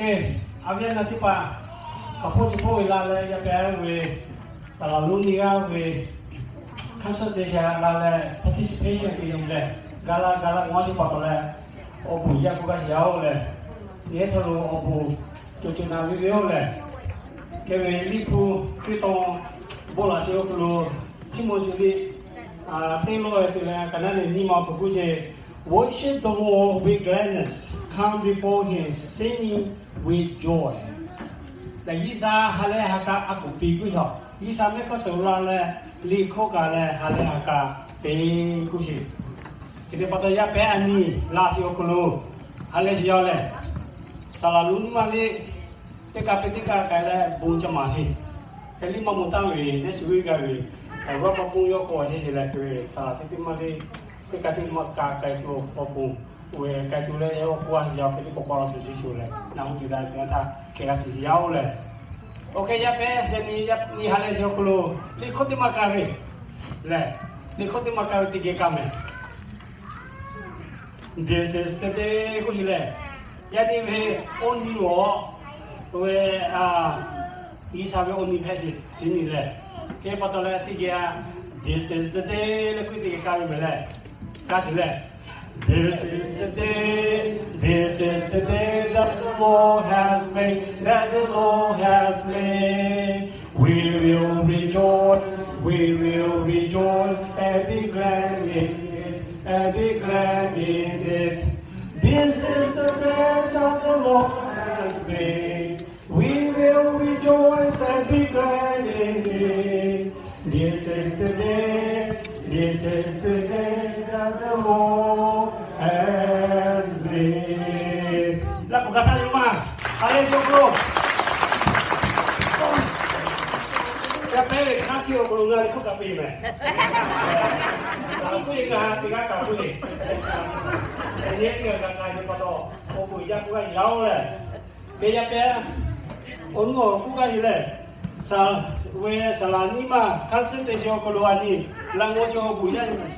Oˇ ve, a viˉ a nyi teˇ hpaˍ, hkaoˍ hpawˇ chi hpawˇ ve la leh yaˇ pehˉ ve, saˍ laˍ lonˉ nyiˇ g'aˇ ve, hk'aˇ suh te sha la leh participation te leh, ga la ga la ngaw teˇ hpaˍ taw leh, awˬ bon yaˇ k'oˆ gaˇ yaˇ-oˬ lehˬ, nyi htaˇ lo awˬ bon co co na ve ve-oˬ lehˬ, hk'e ve Liꞈ hpu teˇ tawn bon laꞈ sheˍ awˬ hk'aw lo, Tiˆmoˍteˍ liꞈ teˇ lawˇ te leh ka naˉ neˬ nyiˇ ma awˬ hk'aw k'oˆ ce, Worship the Lord with gladness, come before him singing with joy. Lehˬ G'uiˬsha ha lehˬ ha k'a a kuˬ piˇ k'oˆ ve, G'uiˬsha mehˆ hk'aˇ suh la leh liꞈ hkawˇ kaꞈ leh ha lehˬ ha k'a te k'oˆ ve. Hk'e te pa taw yaˇ pehˉ a nyi la sheˍ awˬ hk'aw lo, ha lehˬ sheˍ yaˇ-oˬ lehˬ, saˍ laˍ lonˉ nyiˇ maˇ liˇ teˇ kaꞈ pehˇ teˇ kaꞈ k'ai leh bon ca maˍ sheˍ. Hk'e liˇ maˇ moˍ taˍ ve, neˇ shiˍ g'uˇ g'a ve, awˬ g'aˇ pa pon yawˇ k'awꞈ heˆ sheˍ leh hk'e ve saˍ laˍ chi teˇ maˇ liˇ teˇ kaꞈ teˇ maˇ kaꞈ k'ai tuˬ awˬ pon, oˇ ve k'ai tuˬ leh awˬ hk'aw a yaˇ hk'e liˇ k'awꞈ k'awꞈ la sheˍ sheˍ leh, naˬ hu te daꞈ ve htaˇ hk'e g'a shiˍ sheˍ yaˇ-oˬ lehˬ. Oˇ hk'e yaˇ pehˉ yaˇ nyi ha lehˬ sheˍ awˬ hk'aw lo liꞈ hkawˇ teˇ maˇ kaꞈ ve lehˬ, liꞈ hkawˇ teˇ maˇ kaꞈ ve teˇ geh kaꞈ mehˍ. This is the day k'oˆ sheˍ lehˬ, yaˇ nyi ve awˬ nyi awˬ, oˇ ve, G'uiˬsha ve awˬ nyi hpehꞈ sheˍ shiˍ nyi lehˬ, hk'e pa taw leh teˇ geh a, this is the day leh k'oˆ teˇ geh kaˇ ve mehˍ lehˬ, kaˇ sheˍ lehˬ, This is the day, this is the day that the Lord has made, that the Lord has made. We will rejoice, we will rejoice and be glad in it, and be glad in it. This is the day that the Lord has made. We will rejoice and be glad in it. This is the day, this is the day that the Lord has made. Laˇ k'o ka htaˇ yoˬ maˇ, ha lehˬ sheˍ awˬ hk'aw lo, yaˇ pehˉ ve hk'aˇ suh awˬ hk'aw lo ngaˬ hui hkawˇ kaꞈ piˇ mehˍ. Kaꞈ k'oˆ ve ngaˬ hui teˇ g'aˇ kaꞈ k'oˆ ve, yaˇ nyi ngaˬ kaꞈ k'ai ve pa taw, awˬ bon yaˇ k'oˆ gaˇ yaˇ-oˬ lehˬ, hk'e yaˇ pehˉ awˬ nuˇ awˬ k'oˆ gaˇ ve lehˬ, saˍ, oˇ ve saˍ laˍ nyiˇ maˇ hk'aˇ suh te sheˍ awˬ hk'aw lo a nyi, laꞈ g'awˇ chi awˬ bon yaˇ nyi